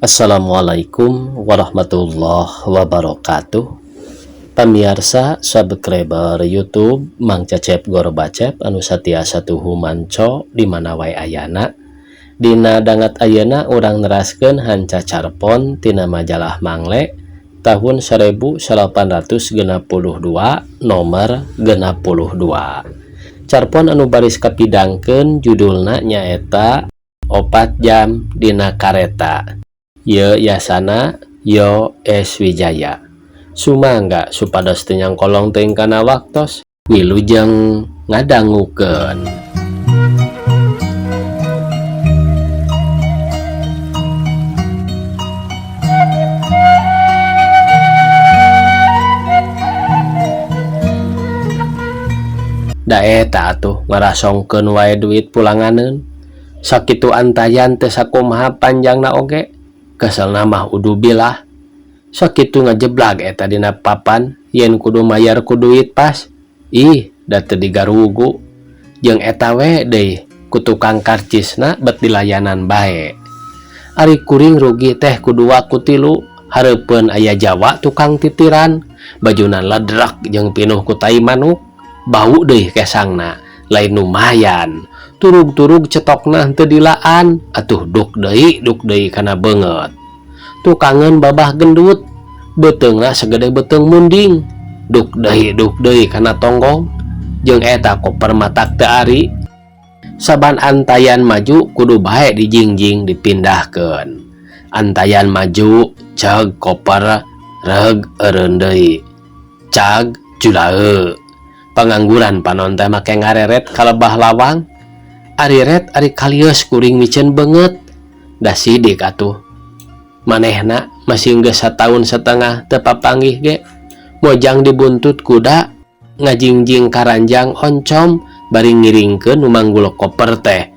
Assalamualaikum warahmatullahi wabarakatuh. Pamiarsa subscriber YouTube Mang Cecep Gorbacep anu satiasa tuhu manco di mana wae ayana. Dina dangat ayeuna urang neraskeun hanca carpon tina majalah Mangle tahun 1862 nomor 62. Carpon anu baris kapidangkeun judulna nyaeta 4 jam dina kareta. Ye yasana Yo S Wijaya. Sumangga supados teu nyangkolong teuing kana waktos wilujeng ngadangukeun. Da eta atuh ngarasongkeun wae duit pulanganeun. Sakitu antayan teu sakumaha panjangna oge. Keselna mah udubilah. Sakitu ngajeblag eta dina papan yen kudu mayar ku duit pas. Ih, da teu digarugu. Jeung eta we deui ku tukang karcisna bet dilayanan bae. Ari kuring rugi teh ku dua ku tilu, hareupeun aya Jawa tukang titiran, bajuna ledrek jeung pinuh ku tai manuk, bau deui kesangna, lain lumayan. Turug-turug cetokna henteu dilaan, atuh duk deui kana beungeut. Tukangeun babah gendut, beuteungna sagede beuteung munding, duk deui kana tonggong, jeung eta koper matak teu ari. Saban antayan maju kudu bae dijingjing dipindahkeun. Antayan maju ceg koper reug eureun deui. Cag julaeuk. Pangangguran panon teh make ngareret ka lebah lawang. Ari ret ari kalieus kuring miceun beungeut. Da sidik atuh. Manehna masih geus sataun setengah teu papanggih ge. Mojang dibuntut kuda ngajingjing karanjang oncom bari ngiringkeun nu manggul koper teh.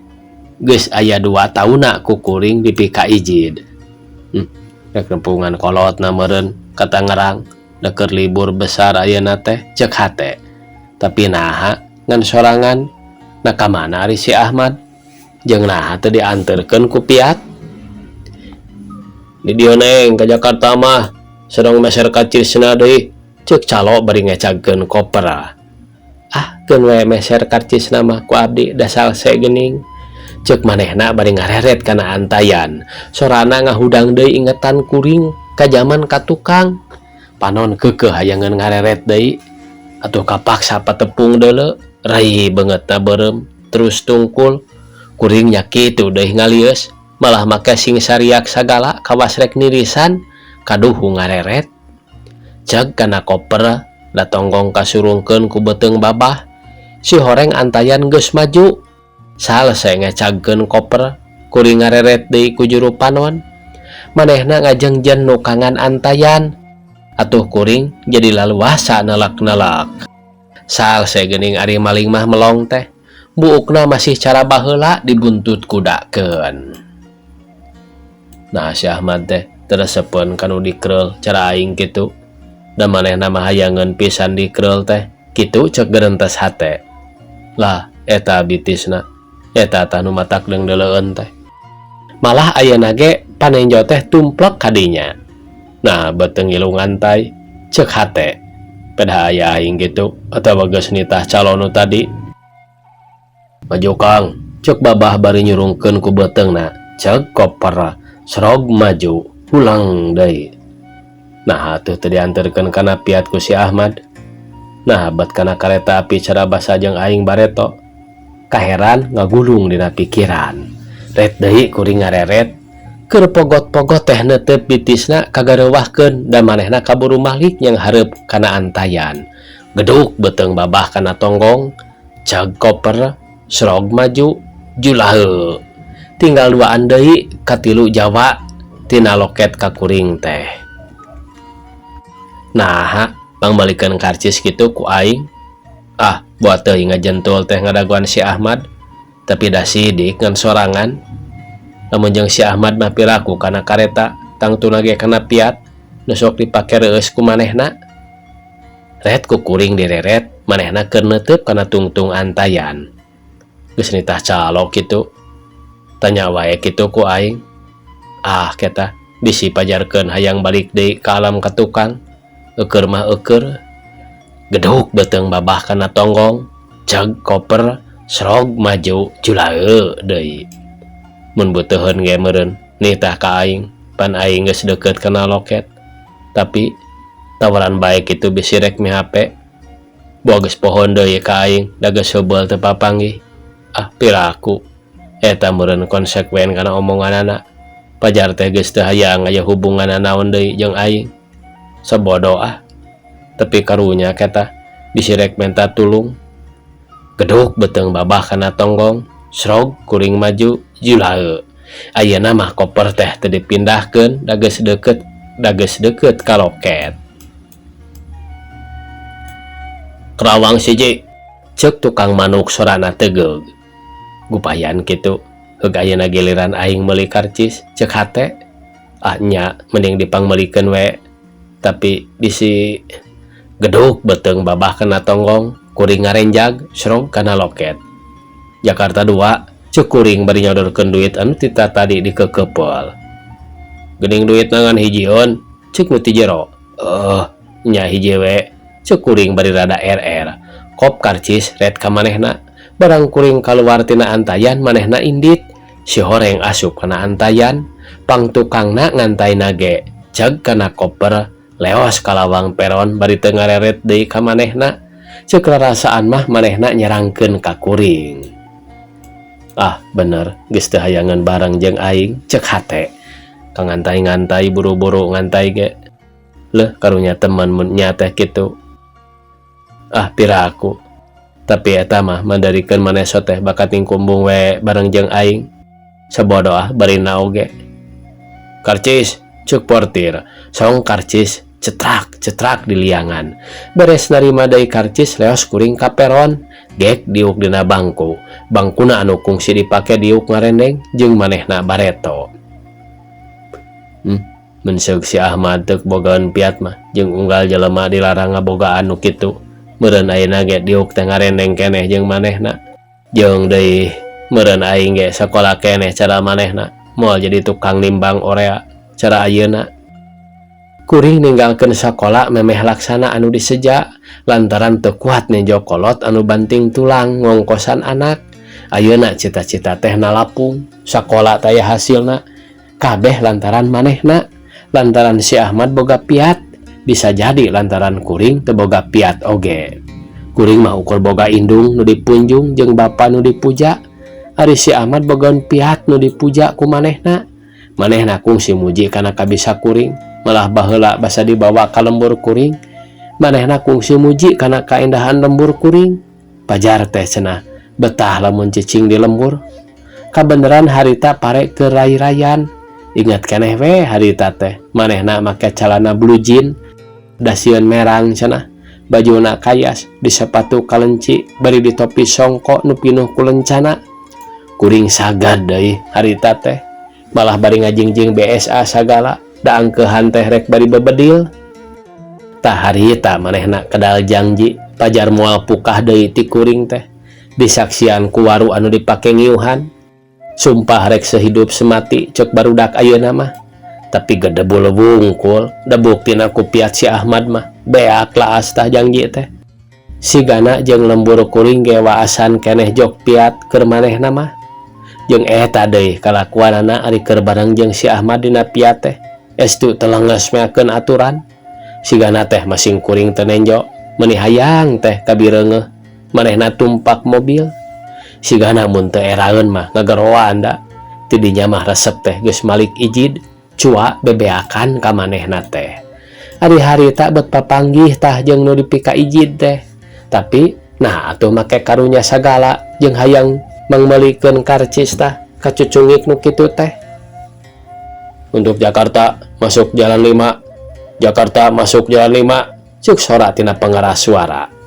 Geus aya 2 taunna ku kuring dipika ijid. Rek nempungan kolotna meureun ka Tangerang da keur libur besar ayeuna teh ceuk hate. Tapi naha ngan sorangan na ka mana ari si Ahmad? Jeung naha teu dianterkeun ku piat? Di dieu neng ka Jakarta mah sedang meser karcisna deui ceuk calo bari ngecagkeun koper. Ah, keun we meser karcisna mah ku abdi da salse geuning. Ceuk manehna bari ngareret kana antayan. Sorana ngahudang deui ingetan kuring ka jaman ka tukang. Panon keukeuh hayangeun ngareret deui. Atuh kapaksa patepung deuleu, rai beungeutna beureum terus tungkul. Kuring nya kitu deui ngalieus, malah make sing sariak sagala kawas rek nirisan kaduhu ngareret. Ceg kana koper da tonggong kasurungkeun ku beuteung babah. Si horeng antayan geus maju. Salese ngecagkeun koper, kuring ngareret deui ku juru panon. Manehna ngajengjen nukangan antayan. Atuh kuring jadi laluasa nelak-nelak. Salse geuning ari maling mah melong teh. Buukna masih cara baheula dibuntut kudakeun. Nah si Ahmad teh teresepeun kanu dikreul cara aing kitu. Da manehna mah hayangeun pisan dikreul teh. Kitu ceuk gerentes hate. Lah eta bitisna. Eta tah nu matak deung-deuleueun teh. Malah ayeuna ge panenjo teh tumplek kadinya. Nah beuteung ngilu ngantai ceuk hate. Pedah aya aing kitu atawa geus nitah calon nu tadi. Maju Kang, ceuk babah bari nyurungkeun ku beuteungna. Ceuk koper serog maju pulang deui. Nah atuh teu dianterkeun kana piat ku si Ahmad. Nah bat kana kareta api cara basa jeung aing bareto. Kaheran ngagulung dina pikiran. Ret deui kuring ngareret. Keur pogot-pogot teh neuteup bitisna kagareuwahkeun da manehna kaburu malik yang hareup kana antayan. Geduk beuteung babah kana tonggong, cag koper, serog maju, julaheuk. Tinggal duaan deui katilu Jawa tina loket ka kuring teh. Naha pangbalikeun karcis kitu ku aing. Ah, buat teuing ngajentul teh ngadaguan si Ahmad, tapi da sidik ngan sorangan. Lamun jeung si Ahmad mah piraku kana kareta tangtuna ge kana piat nu sok dipake reueus ku manehna. Ret ku kuring direret manehna keur neuteub kana tungtung antayan. Geus nitah calo kitu. Tanya wae kitu ku aing. Ah keta Bisi pajarkeun hayang balik deui ka alam ka tukang. Eukeur mah eukeur. Geduk beuteung babah kana tonggong, ceg koper, srog maju julaeu deui. Mun butuheun ge meureun nitah ka aing, pan aing geus deukeut kana loket. Tapi tawaran bae kitu bisi rek mihape. Boa geus pohon deui ka aing, da geus heubeul teu papanggih. Ah piraku. Eta meureun konsekuen kana omonganana. Pajar teh geus teu hayang aya hubungan nanaon deui jeung aing. Sabodo ah. Tepi karunya ketah bisi rek menta tulung. Geduk beuteung babah kana tonggong, srog kuring maju julaeu. Ayeuna mah koper teh teu dipindahkeun da geus deukeut da geus deukeut ka loket. Kerawang siji, ceuk tukang manuk sorana tegeug. Gupayan kitu, heug ayeuna giliran aing meuli karcis, ceuk hate. Ah nya, mending dipangmeulikeun we. Tapi bisi geduk beuteung babah kana tonggong, kuring ngarenjag, srog kana loket. Jakarta dua, ceuk kuring bari nyodorkeun duit anu ti tatadi dikeukeupeul. Geuning duitna ngan hijieun, ceuk nu ti jero. Euh, nya hiji we, ceuk kuring bari rada RR. Kop karcis ret ka manehna. Barang kuring kaluar tina antayan manehna indit. Si horeng asup kana antayan, pang tukangna ngantayna ge ceg kana koper, leos ka lawang peron bari teu ngareret deui ka manehna. Ceuk rarasaan mah manehna nyerangkeun ka kuring. Ah, bener, geus teu hayangeun bareng jeung aing, ceuk hate. Ka ngantai-ngantai buru-buru ngantai ge. Leuh karunya teman mun nya teh kitu. Ah, piraku. Tapi eta mah mandarikeun maneso teh bakat ningkumbung we bareng jeung aing. Sabodo ah barina oge. Karcis, ceuk portir. Song karcis cetrak cetrak di liangan. Beres narima deui karcis leos kuring ka peron. Gek diuk dina bangku. Bangkuna anu kungsi dipake diuk ngarendeng jeung manehna bareto. Mun seuk si Ahmad teuk bogaeun piat mah jeung unggal jelema dilarang ngabogaan nu kitu. Meureun ayeuna ge diuk teh ngarendeng keneh jeung manehna. Jeung deui meureun aing ge sakola keneh cara manehna. Moal jadi tukang nimbang orea cara ayeuna. Kuring ninggalkeun sakola memeh laksana anu diseja lantaran teu kuat nejo kolot anu banting tulang ngongkosan anak. Ayeuna cita-cita teh nalapung, sakola taya hasilna. Kabeh lantaran manehna, lantaran si Ahmad boga piat, bisa jadi lantaran kuring teu boga piat oge. Kuring mah ukur boga indung nu dipunjung jeung bapa nu dipuja. Ari si Ahmad bogaeun piat nu dipuja ku manehna. Manehna kungsi muji kana kabisa kuring, malah baheula basa dibawa ka lembur kuring. Manehna kungsi muji kana kaendahan lembur kuring. Pajar teh cenah betah lamun cicing di lembur. Kabeneran harita pare keur rai-rayan. Ingat keneh we harita teh, manehna make calana blue jean, dasieun merang cenah, bajuna kayas, di sepatu kalenci, bari di topi songko nu pinuh ku lencana. Kuring sagad deui harita teh, malah bari ngajingjing BSA sagala, da angkeuhan teh rek bari bebedil. Tah harita manehna kedal jangji, pajar moal pukah deui ti kuring teh, disaksian ku waru anu dipake ngiuhan. Sumpah rek sehidup semati cek barudak ayeuna mah. Tapi gedebul wungkul, da buktina ku piat si Ahmad mah beak laas tah jangji teh. Sigana jeung lembur kuring ge waasan keneh jok piat keur manehna mah. Jeung eta deui kalakuanana ari keur bareng jeung si Ahmad dina piat teh. Estu telenges meakeun aturan. Sigana teh masing kuring teu nenjo, meuni hayang teh kabireungeuh manehna tumpak mobil. Sigana mun teu eraeun mah ngageroan da. Ti dinya mah resep teh geus malik ijid, cua bebeakan ka manehna teh. Ari harita bet papanggih tah jeung nu dipika ijid teh. Tapi nah atuh make karunya sagala jeung hayang mangmeulikeun karcis tah kacucungik nu kitu teh. Untuk Jakarta masuk jalan 5. Jakarta masuk jalan 5. Ceuk sora tina pengeras suara.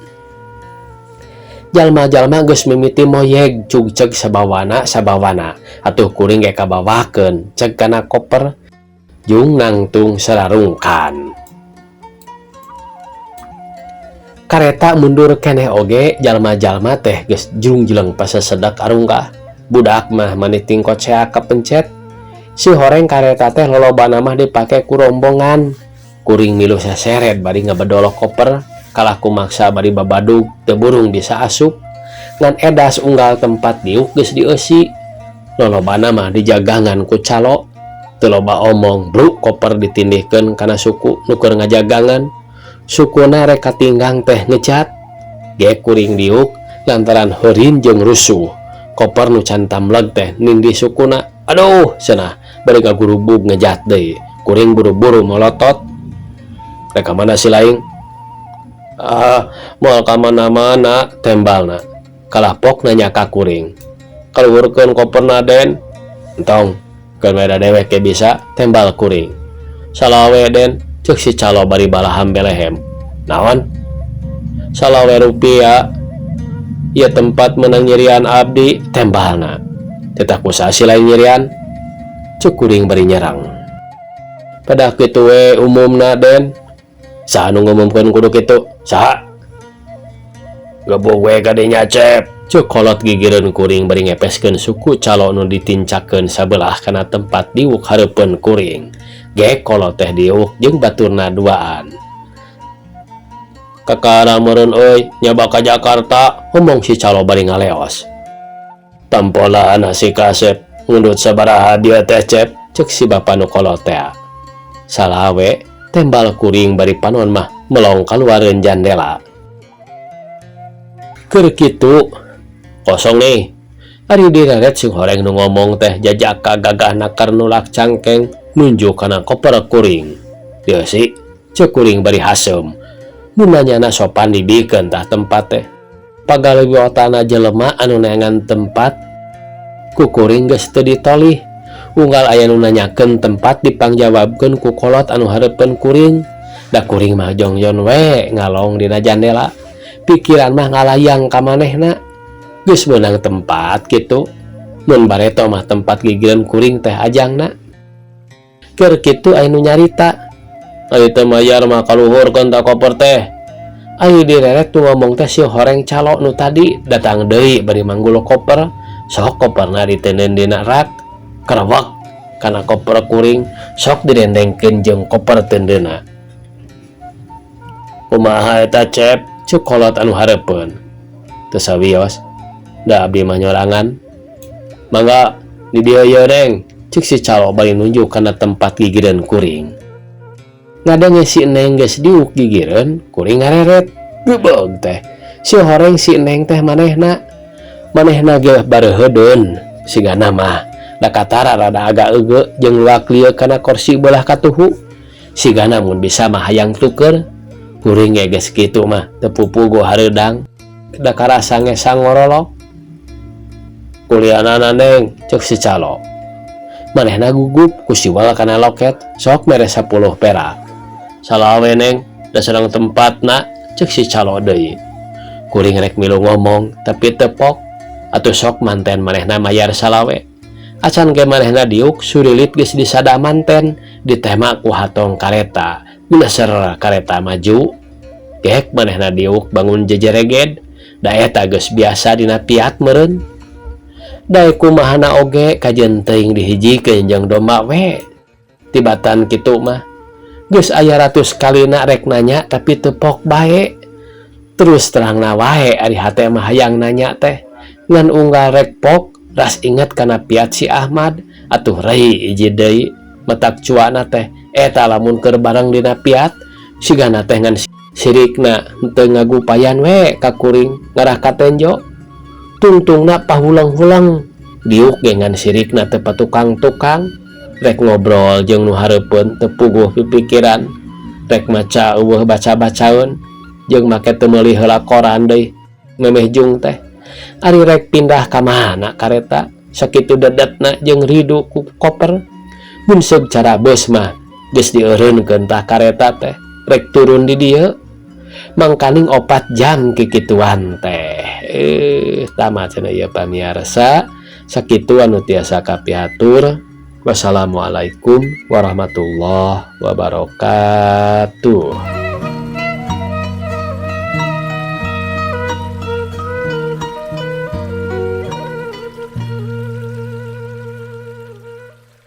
Jalma-jalma geus mimiti moyeg cugceg sabawana sabawana. Atuh kuring ge kabawakeun ceg kana koper jung nangtung sararungkan. Kareta mundur keneh oge jalma-jalma teh geus jungjeleng pasasedak arunggah. Budak mah maniting koceak kapencet. Sihoreng kareta teh lolobana mah dipake ku rombongan. Kuring milu saseret bari ngabedolok koper, kalah ku maksa bari babadug teu burung bisa asup. Ngan edas unggal tempat diuk geus dieusi. Lolobana mah dijagangan ku calo. Teu loba omong, bruk koper ditindihkeun kana suku nu keur ngajagangan. Sukuna rek katinggang teh ngejat. Ge kuring diuk lantaran heurin jeung rusuh. Koper nu can tamleg teh nindih sukuna. Aduh, cenah bari ngagurubug ngejat deui. Kuring buru-buru molotot. Rek ka mana si laing? Ah, moal ka mana-mana tembalna. Kalah pok nanya ka kuring. Kaluhurkeun koperna Den. Entong, keun we da dewek ge bisa tembal kuring. Salawe Den, ceuk si calo bari balaham belehem. Naon? Salawe rupiah. Ieu tempat meunang nyirian abdi tembalna. Titah ku saha si laing nyirian? Ceuk kuring bari nyerang. Pedah kitu we umumna Den. Saha nu ngumumkeun kudu kitu? Saha? Gebug we ka dinya Cep. Ceuk kolot gigireun kuring bari ngepeskeun suku calo nu ditincakeun sabelah kana tempat diuk hareupeun kuring. Ge kolot teh diuk jeung baturna duaan. Kakara meureun euy, nyaba ka Jakarta, omong si calo bari ngaleos. Tampolaan si kasep, ngundut sabaraha dieu teh Cep, ceuk si bapa nu kolot teh. Salawe, tembal kuring bari panon mah melong kaluareun jandela. Keur kitu, kosong nih. Ari direret sing horeng nu ngomong teh jajaka gagahna keur nulak cangkeng nunjuk kana koper kuring. Dieusi, ceuk kuring bari haseum. Mun nanyana sopan dibikeun tah tempat teh. Pagaliwotana jelema anu neangan tempat ku kuring geus teu ditolih. Unggal aya nu nanyakeun tempat dipangjawabkeun ku kolot anu hareupeun kuring. Da kuring mah jongjon we ngalong dina jandela. Pikiran mah ngalayang ka manehna. Geus meunang tempat kitu. Mun bareto mah tempat gigireun kuring teh ajangna. Keur kitu aya nu nyarita. Ari teu mayar mah kaluhurkeun tah koper teh. Ari direret nu ngomong teh si horeng calo nu tadi datang deui bari manggul koper. Sok koperna diteundeun dina rak. Kerewek kana koper kuring sok direndengkeun jeung koper teundeunna. Kumaha eta Cep? Ceuk kolot anu hareupeun. Teu sawios. Da abdi mah nyorangan. Mangga di dieu yeuh Neng, ceuk si calo bari nunjuk kana tempat gigireun kuring. Ngadenge si Neng geus diuk gigireun, kuring ngareret. Gebeug teh. Si horeng si Neng teh manehna. Manehna ge bareuheudeun sigana mah. Da katara rada agak euge jeung luak lieuk kana korsi beulah katuhu. Sigana mun bisa mah hayang tuker. Kuring ge geus kitu mah teu pupuguh hareudang. Da karasa ngesang ngorolok. Kuliahanana Neng, ceuk si calo. Manehna gugup ku siwal kana loket, sok mere 10 perak. Salawe Neng, da sedang tempatna, ceuk si calo deui. Kuring rek milu ngomong tapi tepok. Atuh sok manten manehna mayar salawe. Acan ge manehna diuk surilit geus disada manten ditema ku hatong kareta. Geleser kareta maju. Gek manehna diuk bangun jejereged. Da eta geus biasa dina piat meureun. Daek kumahana oge kajeun teuing dihijikeun jeung domba we. Tibatan kitu mah. Geus aya ratus kalina rek nanya tapi teu pok bae. Terus terangna wae ari hate mah hayang nanya teh. Ngan unggal rek pok ras inget kana piat si Ahmad atuh rei hiji deui matak cuana teh eta lamun keur bareng dina piat sigana teh ngan sirikna teu ngagupayan we ka kuring ngarah ka tenjo. Tungtungna pahulang-hulang diuk ge ngan sirikna teu patukang-tukang rek ngobrol jeung nu hareupeun teu puguh pipikiran rek maca eueuh baca-bacaeun jeung make teu meuli heula koran deui memeh jung teh. Ari rek pindah ka mana kareta sakitu dedetna jeung ridu ku koper. Mun seug cara beus mah geus dieureunkeun tah kareta teh rek turun di dieu mangkaning 4 jam kikituan teh. Tamat cenah ieu pamiarsa. Sakitu anu tiasa kapihatur. Wassalamualaikum warahmatullahi wabarakatuh.